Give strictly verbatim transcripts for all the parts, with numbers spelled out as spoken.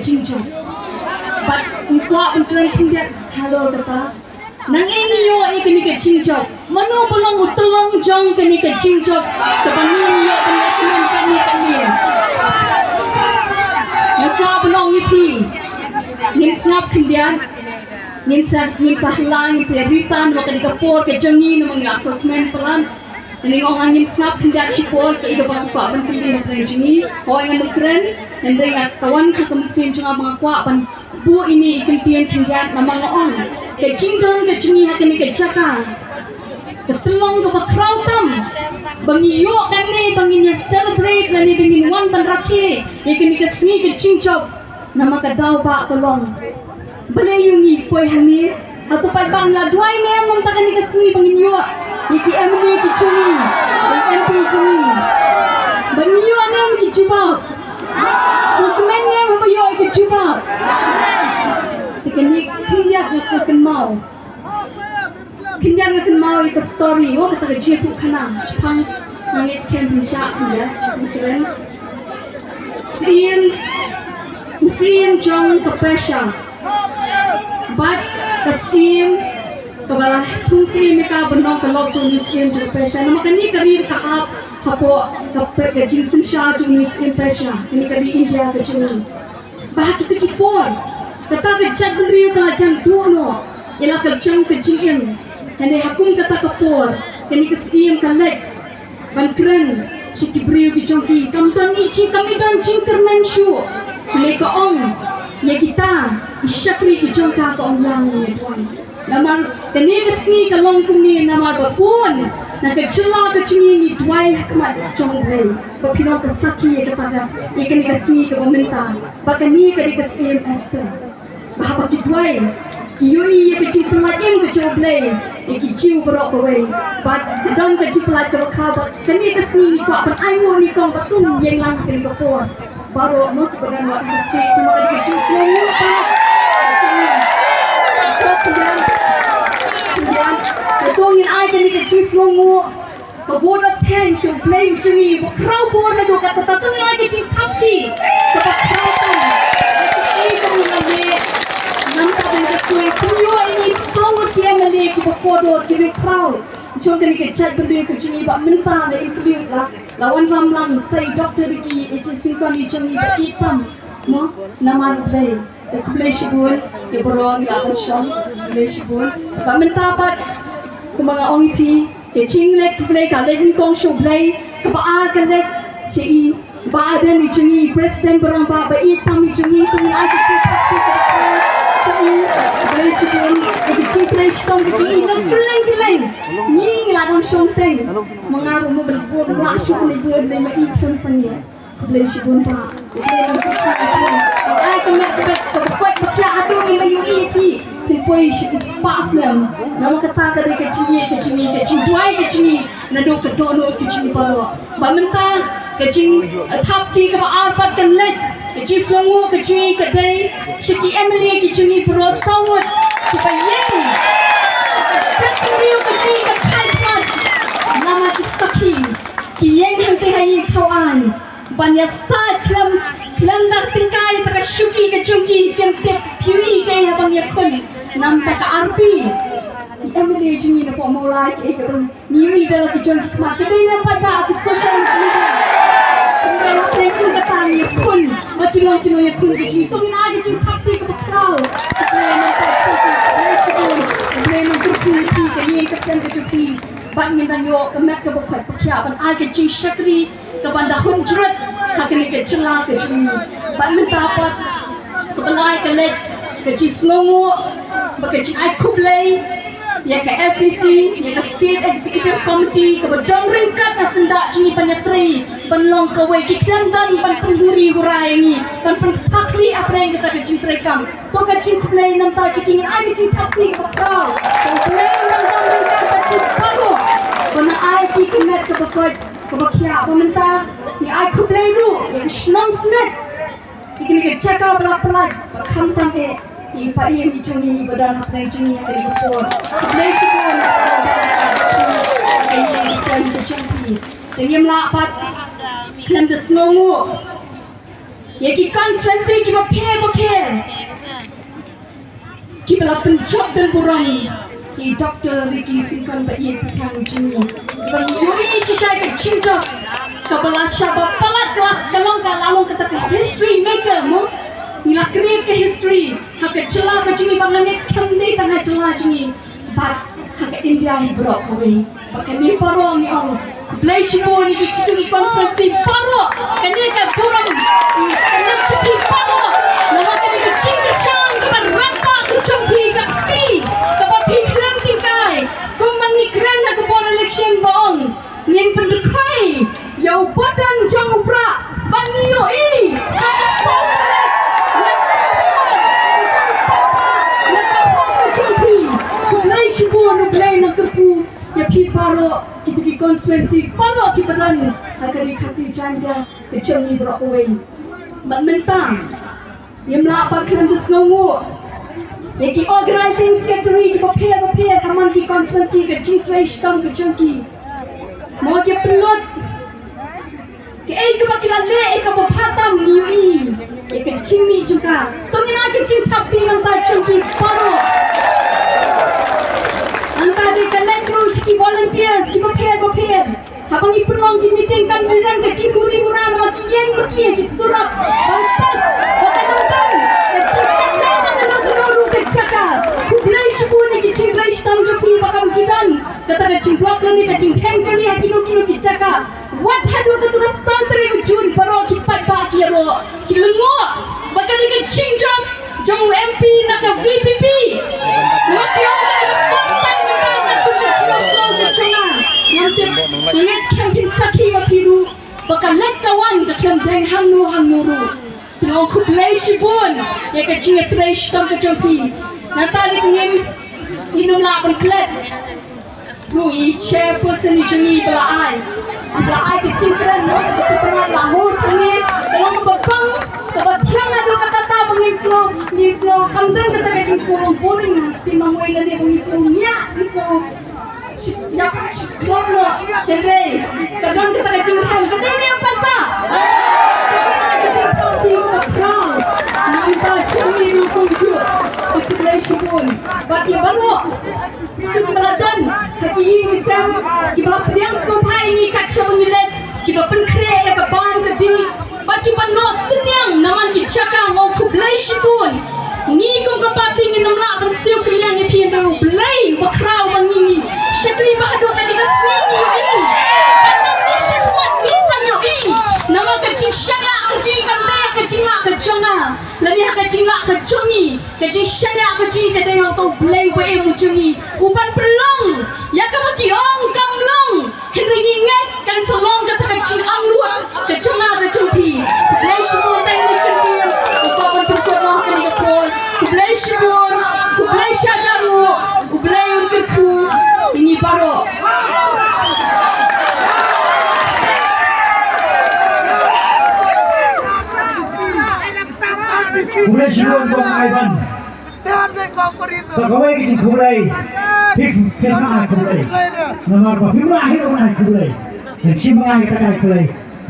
jingjop. Bad ngi kwah ban kren khyndiat halor kata. Nang ïoh ïa kane ka jingjop. Mano ba long u tyllong jong kane ka jingjop kaba ngin ïoh ban leh kmen kane kane. Nga kwah ban ong ïa phi. Ngin sngap khyndiat. Ngin sa ngin sa hala ngin sa risa namar kane ka por ka jong ngi namar ngi la sngewkmen palat. Te ngi ong ngin sngap khyndiat shipor kaei kaba kwah ban kylli ha pdeng jong ngi. Hooid ngan kren, hynrei nga ka wan ha ka mynsiem jong nga ba nga kwah ban buh ine i kyntien khyndiat namar nga ong ka jingdon ka jong ngi ha kane ka jaka ka tyllong kaba khraw tam ba ngi ïoh kane ba ngin ïa celebrate lane ba ngin wan ban rakhe ïa kane ka sngi ka jingjop. Namar ka daw ba ka long. Balei ïa ngi poi hangne? Hato paidbah ngi la duwai ne em mynta kane ka sngi ba ngin ïoh ïa ki M L A ki jong ngi, ïa ki M P jong ngi? Ba ngin ïoh ne em ki jubab? Sngewkmen ne em ba ïoh ïa ki jubab? Te kane khyndiat nga kynmaw. Khyndiat nga kynmaw ïa ka story, oh, kata ka jingïathuhkhana shaphang Nongïaid Skhem Pynshah, khyndiat nga kren. Syiem, u syiem jong ka Persia. Bad ka syiem kaba la thung syiem ïa ka ban long ka lok jong u syiem jong ka Persia. Namar kane ka ri ka hap hapoh ka pe-, ka jingsynshar jong u syiem Persia. Kane ka ri India ka jong ngi. Ba ha kito ki por kata ka jaitbynriew ka la jan duh noh ïa la ka jong ka jingim. Hynrei ha kum kata ka por kane ka syiem ka leit ban kren sha ki briew ki jong ki, kam don i jing, kam i don jingkyrmen shuh. Hynrei ka ong ïa kita ki shakri ki jong ka, ka ong ïa ngi duwai. Namar kane ka sngi ka long kumne namar ba bun na ka jylla ka jong ngi ngi duwai ha khmat jong U Blei ba phi long ka sakhi ïa kata ka, ïa kane ka sngi kaba mynta. Ba kane ka dei ka sngi Easter. Ba haba ki duwai ki ïohi ïa ka jingpyllait im ka jong U Blei ïa ki Jiw baroh kawei. Bad ka don ka jingpyllait kaba khraw, bad kane ka sngi ngi kwah ban ai nguh nyngkong ba tum ïeng lang ha kane ka por. Baroh mo kiba don wat ha stage, mo ka dei ka jingsngewnguh ba. Khyndiat, khyndiat, to ngin ai kane ka jingsngewnguh, ka vote of thanks ïa U Blei u jong ngi uba khraw bor naduh katta. To ngin ai ka jingthap kti kaba khraw tam. Ei ka mun ame. Namar kata ka khuid pynïoh ïa ngi saw ngut ki M L A kiba kordor, kiba khraw jong kane ka jaitbynriew ka jong ngi, ba mynta la include la, la wanrah lang sa i Doctor Ricky A J Syngkon i jong ngi ba ïeit tam, mo, namar U Blei. Te khublei shibun ïa baroh ngi la pynshong, khublei shibun. Ba mynta pat kumba nga ong ïa phi, ka jingleit khublei ka leit nyngkong sha U Blei, kaba ar ka leit sha i Bah Ardent i jong ngi, President ba rangbah ba ïeit tam i jong ngi, to ngin ai ka jingthap kti kaba khraw sha i. Khublei shibun ïa ka jingtrei shitom ka jong i na kylleng kylleng. Ngi ngi la dang shong teng. Ma nga ruh mo ba la bun la shu ne bun ne ma i khlem sangeh. Khublei shibun Bah. Khublei shibun. Ai ka met ka met ka koit ba khiah haduh ngi ma ïohi ïa phi. Phin poi shi spah snem. Namar kata ka dei ka jingïeit ka jong ngi, ka jingduwai ka jong ngi naduh ka dohnud ka jong ngi baroh. Ba mynta ka jingthap kti kaba ar pat kan leit. Ka jingsngewnguh ka jong ngi ka dei sha ki M L A ki jong ngi baroh saw ngut kiba ïeng. Ka jaitbynriew ka jong ngi ka khie khmat. Namar ki sakhi ki ïeng hangtei ha ïing thaw aiñ. Ban ïasaid khlem, khlem da tyngkai ïa ka shuki ka jong ki, kim tip phi ïohi kaei haba ngi ïakhun. Namar ka arphew i M L A jong ngi na pdeng Mawlai kaei kaba ngi ïohi da la ki jong ki khmat. Ka dei na paidbah ki social media. Kumba la pdeng kum kata ngi ïakhun. Ba ki long ki nongïakhun ka jong ngi. To ngin ai ka jingthap kti kaba khraw. Khublei namar ka jong phi, khublei shibun. Khublei namar ka jong phi, ka ïing ka sem ka jong phi. Bad ngin dang ïoh ka met kaba koit ba khiah ban ai ka jingshakri kaban da hun jrut ha kane ka jylla ka jong ngi. Bad mynta pat kaba lai ka leit ka jingsngewnguh bad ka jingai khublei ïa ka S E C, ïa ka State Executive Committee kaba don ryngkat na syndah jong ngi ban ïatrei ban long kawei, ki khlem don ban pynhuri hura ïa ngi, ban pynpakli hapdeng kata ka jingtrei kam. To ka jingkhublei namar ta jong ki, ngin ai ka jingthap kti kaba khraw. Khublei namar ta jong ki baroh ba na ai ki ka met kaba koit kaba khiah. Ba mynta ngi ai khublei ruh ïa ka shnong Smit, ïa kane ka jaka ba la pynlait ba kham tam eh, ïa i paiem i jong ngi ba don hapdeng jong ngi ha kane ka por. Khublei shibun. Ka ïing ka sem ka jong phi. Te ngim lah pat khlem da sngewnguh Ïa ki constituency kiba pher bapher kiba la pynjop don burom ïa i Doctor Ricky Syngkon ba ïeit pathiang jong ngi, ba ngi ïohi shisha ka jingjop kaba la shah ba palat, ka la, ka long, ka la long kata ka history maker mo. Ngi la create ka history ha ka jylla ka jong ngi, ba nga ngeit skhem dei tang ha jylla jong ngi, bad ha ka India hi baroh kawei. Bad kane baroh ngi ong khublei shibun ïa ki, kito ki constituency baroh. Kane ka burom, kane ka jingphi baroh, namar kane ka jingkyrshan kaba rangbah ka jong phi, ka kti kaba phi khlem tyngkai. Kumba ngi kren ha ka por election ba ong ngin pynduh ïa u button jong u Prah ban ïohi ha ka saw tarik ïa ka por, ïa ka hok ka jong phi. Khublei shibun, U Blei un kyrkhu ïa phi baroh, kito ki constituency baroh kiba don ha ka Ri Khasi Jaiñtia ka jong ngi baroh kawei. Bad mynta ngim lah ban khlem da sngewnguh ïa ki organizing secretary kiba pher bapher ha man ki constituency, ka jingtrei shitom ka jong ki. Mo, ki pynlut kaei kaba ki la leh, ïa kaba bha tam ngi ïohi ïa ka jingmih jong ka. To ngin ai ka jingthap kti na ka bynta jong ki baroh. Nangta dei ka leit ruh sha ki volunteers kiba pher bapher. Haba ngi pynlong ki meeting kam don ka jinghuri hura namar ki ïeng ma ki, ki surok ban peit ba ka nang don ka jingkynmaw ha kano kano ruh ka jaka. Khublei shibun ïa ki jingtrei shitom jong phi, ba kam ju don kata ka jingblock lane ka jingkheiñ kali ha kino kino ki jaka. Wat haduh kato ka saw tarik u Jun baroh ki paidbah ki ïaroh, ki lyngngoh ba ka dei ka jingjop jong u M P na ka V P P. Namar ki ong ka dei ka first time mynta ka dei ka jingïasoh ka jong nga. Ngam tip, nga ngeit skhem phin sakhi ma phi ruh ba ka leit ka wan ka khlem deng hangno hangno ruh. Te nga ong khublei shibun ïa ka jingïatrei shitom ka jong phi. Nangta dei ngin, ngin ym lah ban klet ruh ïa i chairperson i jong ngi ba la ai, ba la ai ka jingkren, no, ka sngewtynnat la hur sngewtynnat, ka long kaba pang, kaba thiang haduh katta ba ngin sngew, ngin sngew kam don kata ka jingsngewlong boring, te namar lane ba ngin sngew ngiah, ngin sngew ïap, ïap noh. Hynrei ka don kata ka jingkren, ka dei ne em pat ba? Ka dei kata ka jingkren, ka proud. Nangta jong ngi ruh kumjuh. Khublei shibun. Bad ïa baroh kiba la don ha ki ïing ki sem, kiba la pdiang sngewbha ïa ngi kat shaba ngi leit, kiba pynkhreh ïa ka bam ka dih, bad kiba noh synñiang na man ki jaka, nga ong khublei shibun. Ngi kum ka party ngin ym lah ban siew kylliang ïa phi, hynrei U Blei uba khraw ba ngi, ngi shakri ba haduh kane ka sngi ngi ïohi. Ka dang ngi shakri ngi tang ïohi. Namar ka jingshaniah ka jong ngi, ka dei ka jinglah ka jong nga. Lane ha ka jinglah ka jong ngi, ka jingshaniah ka jong ngi ka dei hangto U Blei uba im u jong ngi, uban pynlong ïa kaba ki ong kam long. Hynrei ngi ngeit kan sa long kata ka jingangnud ka jong nga ka jong phi. Khublei shibun, tang ngi kyndiang, nga kwah ban pynkut noh kane ka por. Khublei shibun, khublei shihajar nguh, U Blei un kyrkhu ïa ngi baroh. Khublei shibun Kong Ivan. Sa kawei ka jingkhublei. Phi, phi khlem ai khublei. Namar ba phim lah hi ruh ban ai khublei. Ngan shim nga ïa kata ka ai khublei.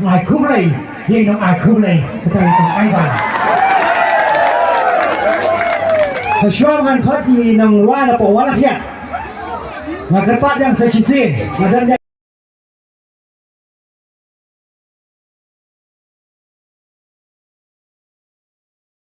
Ai khublei. Ïa i nong ai khublei. Kata ka ai ban. Hashwa ngan khot i nong Wa na Pawala Hiat. Nga kyrpad ïa nga sa shisien. Nga don